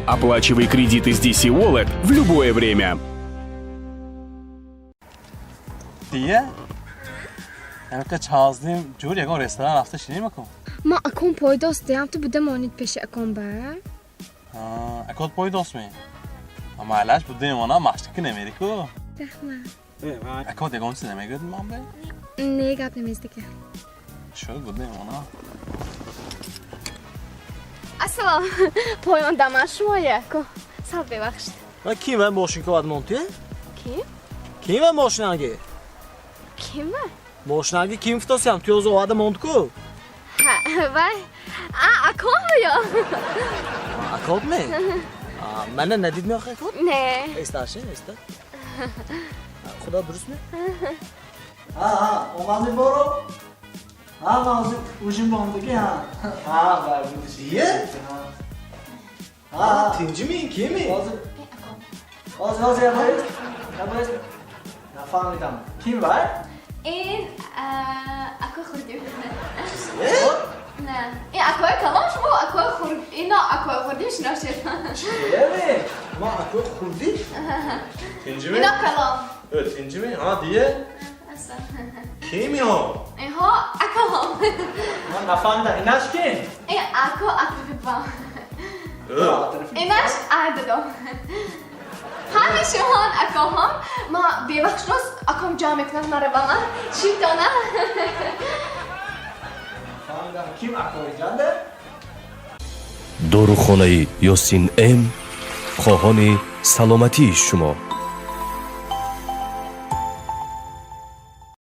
Оплачивай кредиты с DC Wallet в любое время. Дия? Ҳамика чазним ҷур ягон ресторан рафта шинем акун. Ма акон пойдост диям, ту буда монид пеши акон ба. Акот пойдост ме? Майлаш, буда мона, машти ки намери ку. Рахмат. Акот ягон чиз намегӯяд ман бе? Не, гап намездига. Шуд, буда мона. Ассалом, поён даман шумоя ко. Сал бебахшид. Ва ким ва мошин ковад монти? Ким? Ким ва мошинаги? Ким ва? Мошинаги ким футосиям? Ту ёзо овада монд ку? Ҳа, вай. А, акон ё. Акот ме? Мана надид ме охи акот? Не. Эсташи, эста. Худо дуруст ме? Ҳа, ҳа, омадӣ боро? Ҳа, ман ҳозир ужин мондагӣ, ҳа. Ҳа, вай будиш. Ие? Ҳа, Тинҷими, кими? Ҳозир. Ҳозир, ҳозир, я боез. Я боез. Нафаҳмидам. Ким вай? Ин акои хурдим. Не. Ин акои калон, шумо акои хурд. Ино акои хурдим шиношед. Чиеме? Ма акои хурдӣ? Тинҷими? Ино калон. Э, тинҷими? Ҳа, дия? Ассалом. Кими ҳо? Инҳо акаҳом. Ман нафаҳмидам. Инаш ким? Ин ако атрафи ба. Э, Инаш ададом. Ҳами шумон акоҳом. Ма бевақт рост аком ҷамъ мекунам мара ба ман. Шитона. Нафаҳмидам. Ким акои ҷанда? Дорухонаи Ёсин М хоҳони саломатии шумо.